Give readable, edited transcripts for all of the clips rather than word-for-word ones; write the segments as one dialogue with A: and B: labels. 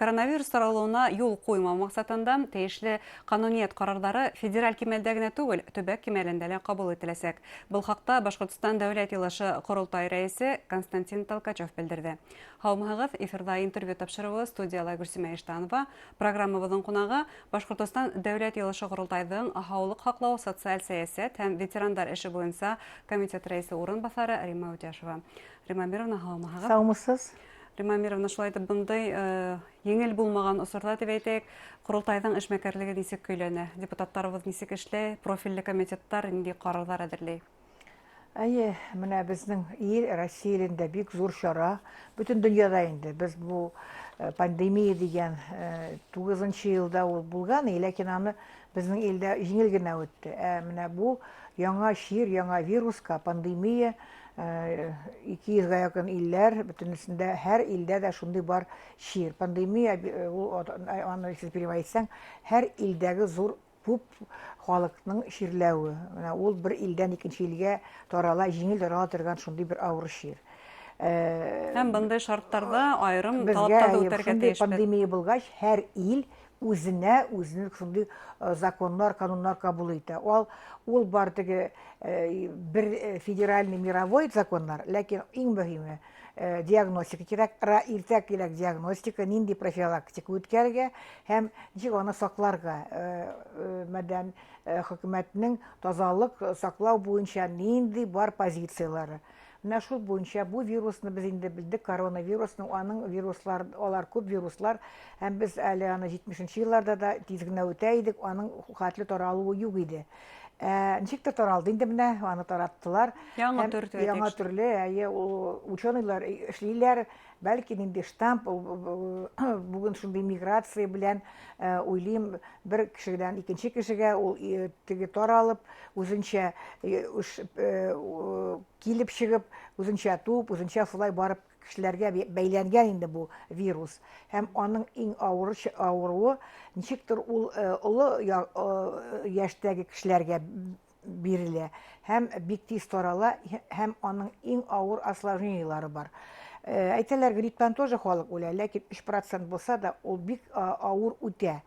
A: Коронавирус таралыуына юл ҡуймау маҡсатында тейешле ҡануниәт ҡарарҙары федераль кимәлдә генә түгел, төбәк кимәлендә лә ҡабул ителәсәк. Был хаҡта Башҡортостан Дәүләт Йыйылышы Ҡоролтай рәйесе Константин Толкачев белдерҙе. Һаумыһығыҙ, эфирҙа интервью тапшырыуы, студияла Гөлсимә Иштанова. Программабыҙҙың ҡунағы Башҡортостан Дәүләт Йыйылышы Ҡоролтайҙың һаулыҡ һаҡлау, социаль сәйәсәт һәм ветерандар эше буйынса комитет рәйесе урынбаҫары Римма Үтәшева. Римма Амировна, һаумыһығыҙ.
B: Һаумыһыҙ.
A: Римма Амировна, шулай итеп, бындай еңел булмаған осорҙа тип әйтәйек, ҡоролтайҙың эшмәкәрлеге нисек көйләнә? Депутаттарыбыҙ нисек эшләй? Профилле комитеттар ниндәй ҡарарҙар әҙерләй?
B: Әйе, менә безнең ил, Россия илендә бик зур чара. Бөтен дөньяда инде без бу пандемия дигән 9 елда ул булган, ләкин аны безнең илдә җиңел генә үтте. Ә менә бу яңа чир, яңа вируска, пандемия 200 гә якын илләр, бөтенесендә, һәр илдә дә шундый бар чир. Пандемия, ул аны сез переводить, һәр илдәге зур күп халыкның чирләве. Менә ул бер илдән икенче илгә тарала, җиңел тарала торган шундый бер авыр чир.
A: Һәм бындай шарттарда айырым талаптарҙы үтәргә тейешбеҙ.
B: Пандемия булгач, һәр ил үзенә үзенең шундый законнар, кануннар кабул итә. Ул бар теге бер федеральный мировой законнар, ләкин иң мөһиме диагностика кирәк, иртә кирәк диагностика, нинди профилактика үткәрергә һәм ничек аны сакларга. Мәдән хөкүмәтнең тазалык саклау буенча нинди бар позицияләре. Менә шул буенча бу вирусны без инде белдек, коронавирусның, аның вируслар, алар күп вируслар, һәм без әле аны 70 елларда да тиз генә үтә идек, аның хәтле таралуы юк иде. Ничек тә таралды инде менә, аны тараттылар.
A: Яңа төр.
B: Яңа төрле, әйе, ученыйлар эшлиләр, бәлки нинди штамп, бүген шундый миграция белән уйлыйм, бер кешедән икенче кешегә ул теге таралып, үзенчә килеп чыгып, үзенчә туып, үзенчә шулай барып кешеләргә бәйләнгән инде бу вирус. Һәм аның иң авыр авыруы ничектер ул олы яшьтәге кешеләргә бирелә һәм бик тиз тарала, һәм аның иң авыр осложнениелары бар. Әйтәләр, грипптан тоже халык үлә, ләкин 3% булса да, ул бик авыр үтә.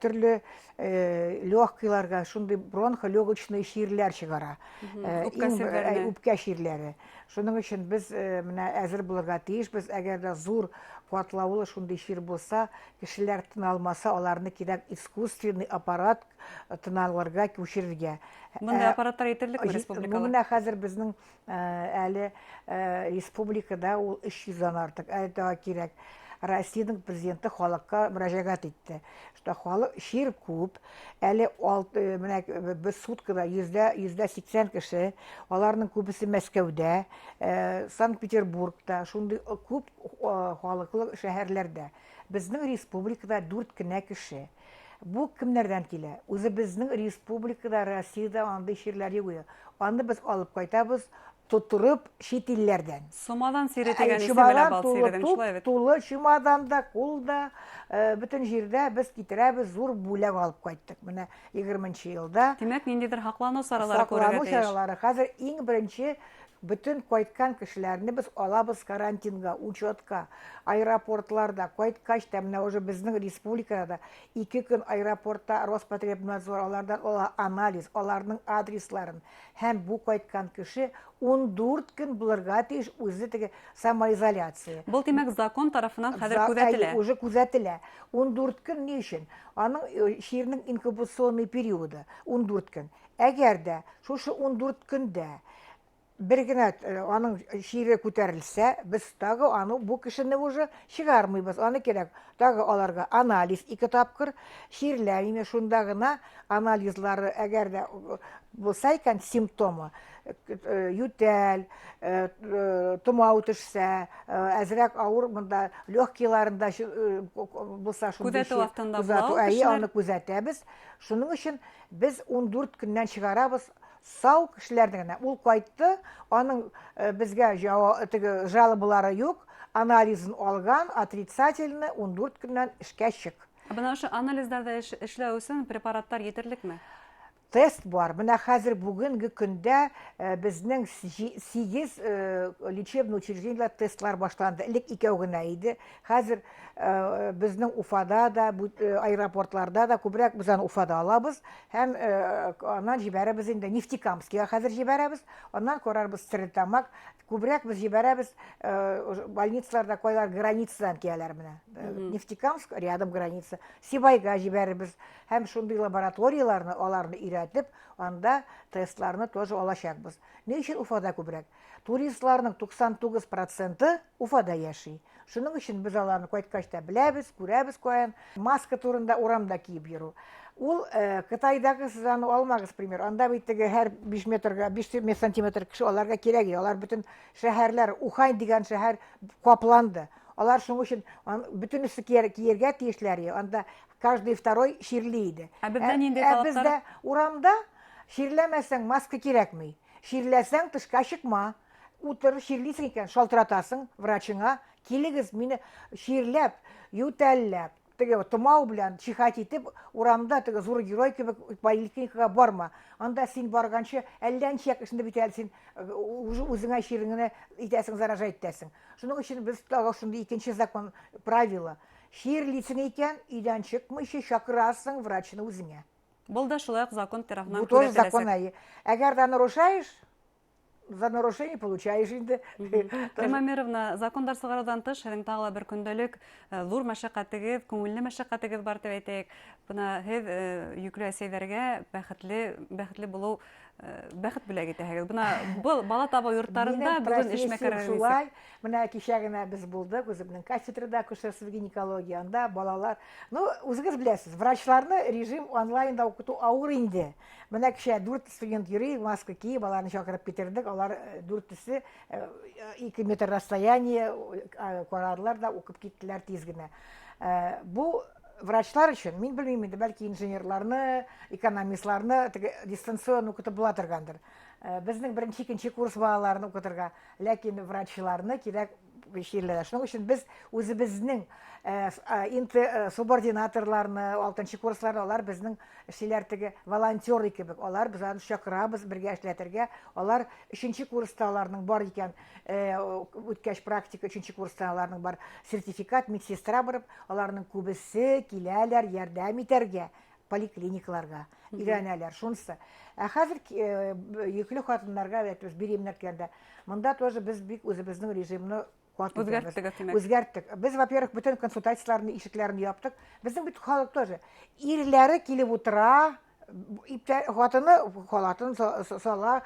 B: Төрле легкийларга шундый бронхолегочный чирләр чыгара. Үпкә чирләре. Шуның өчен без менә әзер булырга тиешбез. Әгәр дә зур катлаулы шундый чир булса, кешеләр тын алмаса, аларны кирәк искусственный аппарат тын алырга күчерергә.
A: Мондый аппаратлар етерлекме республикада?
B: Бу менә хәзер безнең әле республикада ул 300-дән артык. Әле тагы кирәк. Россиянең президенты халыкка мөрәҗәгать итте, что халык чир күп, әле алты, менә без суткада 80 кеше, аларның күбесе Мәскәүдә, Санкт-Петербургта, шундый күп халыклы шәһәрләрдә. Безнең республикада дүрт кенә кеше. Бу кемнәрдән килә? Үзебезнең республикада, Россиядә андый чирләр юк иде. Аны без алып кайтабыз, тутырып чит илләрдән.
A: Чемодан сире дигән исем белән бал сиредең, шулай бит?
B: Тулы чемоданда, кулда, бөтен җирдә без китерәбез, зур бүләк алып кайттык. Менә 20 елда.
A: Димәк, ниндидер һаклану чаралары күрергә
B: тиеш. Саклану чаралары. Хәзер иң беренче бөтен кайткан кешеләрне без алабыз карантинга, учетка, аэропортларда. Кайткач та, менә уже безнең республикада да 2 көн аэропортта Роспотребнадзор алардан ала анализ, аларның адресларын. Һәм бу кайткан кеше 14 көн булырга тиеш үзе теге самоизоляция.
A: Был, димәк, закон тарафынан хәзер күзәтелә.
B: Уже күзәтелә. 14 көн ни өчен? Аның чирнең инкубационный периоды 14 көн. Әгәр дә шушы 14 көндә бер генә аның чире күтәрелсә, без тагы аны бу кешене уже чыгармыйбыз. Аны кирәк тагы аларга анализ ике тапкыр чирләмиме, шунда гына анализлары әгәр дә булса икән симптомы, ютәл, томау төшсә, әзрәк авыр монда легкийларында булса
A: шундый. Күзәтү астында була ул.
B: Әйе, аны күзәтәбез. Шуның өчен без 14 көннән чыгарабыз сау кешеләрне генә. Ул кайтты, аның безгә теге жалобалары юк, анализын алган, отрицательный, 14 көннән эшкә чык.
A: Ә менә ошо анализларда эшләү өчен препаратлар етерлекме?
B: Тест бар. Менә хәзер бүгенге көндә безнең 8 лечебный учреждениеләр тестлар башланды. Элек икәү генә иде. Хәзер безнең Уфада да, аэропортларда да күбрәк без аны Уфада алабыз һәм аннан җибәрәбез инде Нефтекамскига хәзер җибәрәбез. Аннан карарбыз Стерлитамак. Күбрәк без җибәрәбез больницаларда кайлар границадан киләләр менә. Нефтекамск рядом граница. Сибайга җибәрербез. Һәм шундый лабораторияләрне, аларны өйрәтеп, анда тестларны тоже алачакбыз. Ни өчен Уфада күбрәк? Туристларның 99 проценты Уфада яши. Шуның өчен без аларны кайткач та беләбез, күрәбез каян. Маска турында урамда киеп йөрү. Ул э, Кытайдагы сез аны алмагыз, пример. Анда бит теге һәр 5 метрга 5 сантиметр кеше аларга кирәк. Алар бөтен шәһәрләр, Ухань дигән шәһәр капланды. Алар шуның өчен бөтенесе кияргә тиешләр. Анда каждый второй чирли иде.
A: Ә бездә нинди талаплар? Ә бездә
B: урамда чирләмәсәң, маска кирәкми. Чирләсәң, тышка чыкма. Утыр, чирлисең икән, шалтыратасың врачыңа. Килегез, мине чирләп, ютәлләп, теге томау белән чихать итеп, урамда теге зур герой кебек поликлиникага барма. Анда син барганчы әллә ничә кешене бит әле син уже үзеңә чиреңне итәсең, заражать итәсең. Шуның өчен без тагы шундый икенче закон, правило. Чирлисең икән, өйдән чыкмыйча чакырасың врачны үзеңә.
A: Был да шулай ук закон тарафыннан
B: Бу тоже закон, әйе. Әгәр дә нарушаешь, за нарушение получаешь инде.
A: Рима Мировна, закондар чыгарудан тыш, һеҙҙең тағы ла бер көндәлек э, ҙур мәшәҡәтегеҙ, күңелле мәшәҡәтегеҙ бар тип әйтәйек. Бына һеҙ э, йөклө әсәйҙәргә бәхетле, бәхетле булыу э, бәхет бүләк итәһегеҙ. Бына был бала табыу йорттарында бөгөн эшмәкәрләр
B: шулай. Менә кичә генә без булдык, үземнең кафедрада акушерство гинекология, анда балалар, ну, үзегез беләсез, врачларны режим онлайнда укыту авыр инде. Менә кичә дүрт студент йөри, маска киеп, аларны чакырып китердек, алар э, дүртесе э, ике метр расстояние э, карадылар да укып киттеләр тиз генә. Бу врачлар өчен, мин белмим инде, бәлки инженерларны, экономистларны теге дистанцион укытып була торгандыр. Безнең беренче, икенче курс балаларын укытырга Ләкин врачларны кирәк чирләр. Шуның өчен без үзебезнең э, э, э, субординаторларны, алтынчы курсларны, алар безнең эшлиләр теге волонтеры кебек. Алар без аны чакырабыз бергә эшләтергә. Алар өченче курста аларның бар икән, үткәч практика өченче курста аларның бар сертификат, медсестра барып, аларның күбесе киләләр ярдәм итәргә поликлиникаларга өйрәнәләр шунысы. Ә хәзер э, йөкле хатыннарга без беременна дигәндә, монда тоже без бик үзебезнең режимны каты
A: Үзгәрттек,
B: димәк. Үзгәрттек. Без, во-первых, бөтен консультацияләрне, ишекләрне яптык. Безнең бит халык тоже. Ирләре килеп утыра, иптә хатыны халатын сала,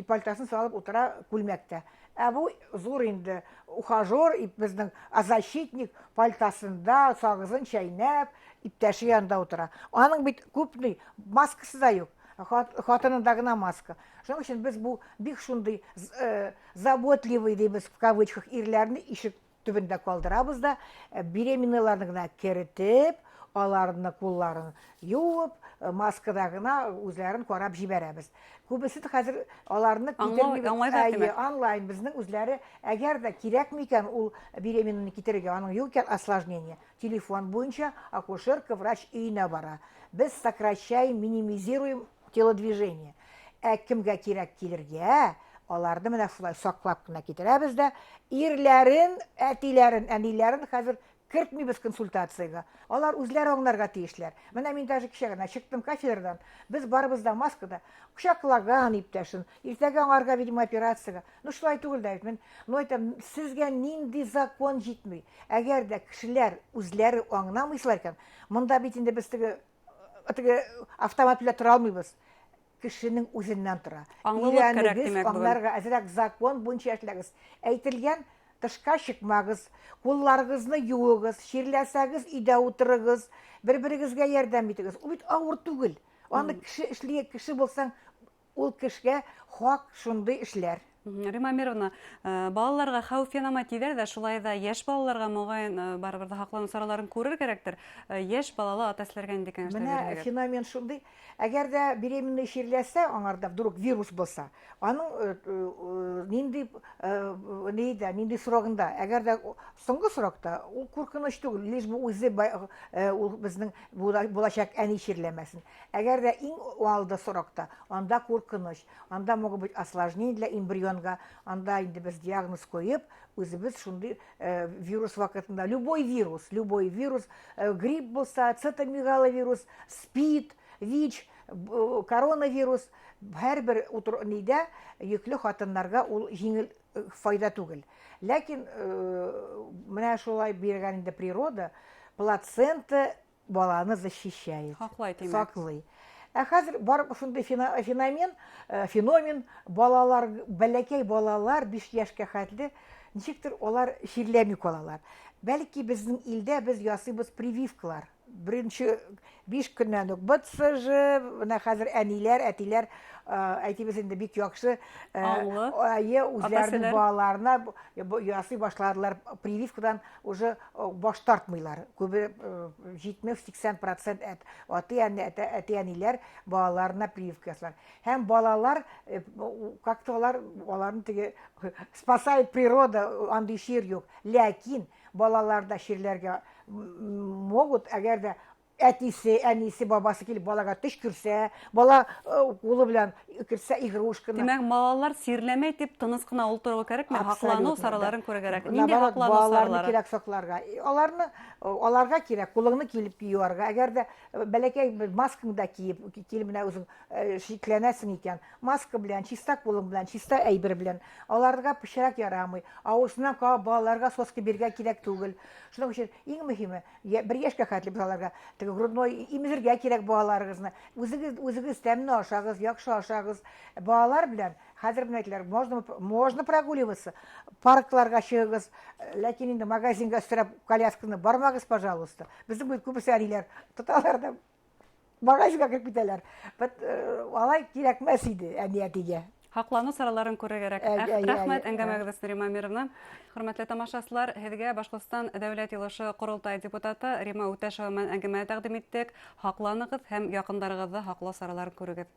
B: пальтосын салып утыра күлмәктә. Ә бу зур инде ухажер, безнең защитник пальтосында, сагызын чәйнәп, иптәше янында утыра. Аның бит күп ни, маскасы да юк. Хатынында гына маска. Шуның өчен без бу бик шундый э, заботливый дибез в кавычках ирләрне ишек төбендә калдырабыз да, э, беременныйларны гына керетеп, аларны кулларын юып, э, маскада гына үзләрен карап җибәрәбез. Күбесе хәзер аларны
A: китермибез.
B: Онлайн безнең үзләре, әгәр дә кирәкми икән ул беременныйны китерергә, аның юк икән осложнение, Телефон буенча акушерка врач өенә бара. Без сокращаем, минимизируем телодвижение. Ә кемгә кирәк килергә, аларны менә шулай саклап кына китерәбез дә, ирләрен, әтиләрен, әниләрен хәзер кертмибез консультациягә. Алар үзләре аңларга тиешләр. Менә мин даже кичә генә чыктым кафедрадан, без барыбыз да маскада, кочаклаган иптәшен, иртәгә аңарга, видимо, операциягә. Ну, шулай түгел дә бит. Мин, ну, әйтәм, сезгә нинди закон җитми? Әгәр дә кешеләр үзләре аңламыйсылар икән, монда бит инде без теге теге автомат белән тора алмыйбыз. Кешенең үзеннән тора.
A: Аңлылык кирәк, димәк,
B: бүген. Аңларга әзрәк закон буенча эшләгез. Әйтелгән, тышка чыкмагыз, кулларыгызны юыгыз, чирләсәгез, өйдә утырыгыз, бер-берегезгә ярдәм итегез. Ул бит авыр түгел. Аны кеше эшли, кеше булсаң, Ул кешегә Хак шундый эшләр.
A: Рима Амировна, балаларға хәүеф янамай тиҙәр ҙә, шулай ҙа йәш балаларға моғайын барыбер ҙә һаҡланыу сараларын күрер кәрәктер. Йәш балалы ата-әсәләргә ниндәй кәңәштәр
B: Менә
A: бирерһегеҙ?
B: Феномен шундый. Әгәр дә беременный чирләсә, аңарда вдруг вирус булса, аның нинди нидә, нинди срогында, әгәр дә соңгы срокта, ул куркыныч түгел, лишь бы үзе ул безнең булачак әни чирләмәсен. Әгәр дә иң алды срокта, анда куркыныч. Анда могут быть осложнения для эмбрионга, анда инде без диагноз куеп, үзебез шундый вирус вакытында, любой вирус, грипп булса, цитомегаловирус, СПИД, ВИЧ, коронавирус, һәрбер нидә йөкле хатыннарга ул җиңел файда түгел. Ләкин менә шулай биргән инде природа, плацента баланы защищает.
A: Һаклай, тимәк.
B: Саклый. Ә хәзер бар шундый феномен, балалар, бәләкәй балалар 5 яшькә хәтле ничектер алар чирләми калалар. Бәлки безнең илдә без ясыйбыз прививкалар. Беренче 5 көннән үк БЦЖ, менә хәзер әниләр, әтиләр, әйтибез инде, бик яхшы
A: Аңлы.
B: Әйе, үзләренең
A: Ата-әсәләр.
B: Балаларына ясый башладылар, прививкадан уже баш тартмыйлар. Күбе 70-80% ати-әни, әти-әниләр балаларына прививка ясыйлар. Һәм балалар как-то алар аларны теге спасает природа, андый чир юк. Ләкин балалар да чирләргә могут, әгәр дә әтисе, әнисе, бабасы килеп балага төчкерсә, бала кулы белән керсә игрушканы.
A: Димәк, балалар сирләмәй дип тыныч кына утырырга кәрәкме? Һаклану
B: Абсолютно, да.
A: сараларын күрергә кәрәк. Нинди
B: Наоборот,
A: һаклану
B: балаларны
A: саралары?
B: кирәк сакларга. Аларны аларга кирәк, кулыңны килеп юарга. Әгәр дә бәләкәй бер маскаңны да киеп, килеп менә үзең шикләнәсең икән, маска белән, чиста кулың белән, чиста әйбер белән. Аларга пычрак ярамый. Авызына кабып балаларга соска бирергә кирәк түгел. Шуның өчен иң мөһиме, 1 яшькә хәтле без аларга теге грудной имезергә кирәк балаларыгызны. Үзегез үзегез тәмле ашагыз, яхшы ашагыз. Балалар белән хәзер менә әйтәләр, можно прогуливаться, паркларга чыгыгыз, ләкин инде магазинга өстерәп колясканы бармагыз, пожалуйста. Безнең бит күбесе әниләр тоталар да магазинга кереп китәләр. Бит алай кирәкмәс иде әни әтигә.
A: Һаклану сараларын күрергә кәрәк. Рәхмәт әңгәмәгез өчен, Рима Амировна. Хөрмәтле тамашачылар, һеҙгә Башҡортостан Дәүләт Йыйылышы Ҡоролтай депутаты Рима Үтәшева менән әңгәмә тәҡдим иттек. Һаҡланығыҙ һәм яҡындарығыҙҙы һаҡлау сараларын күрегеҙ.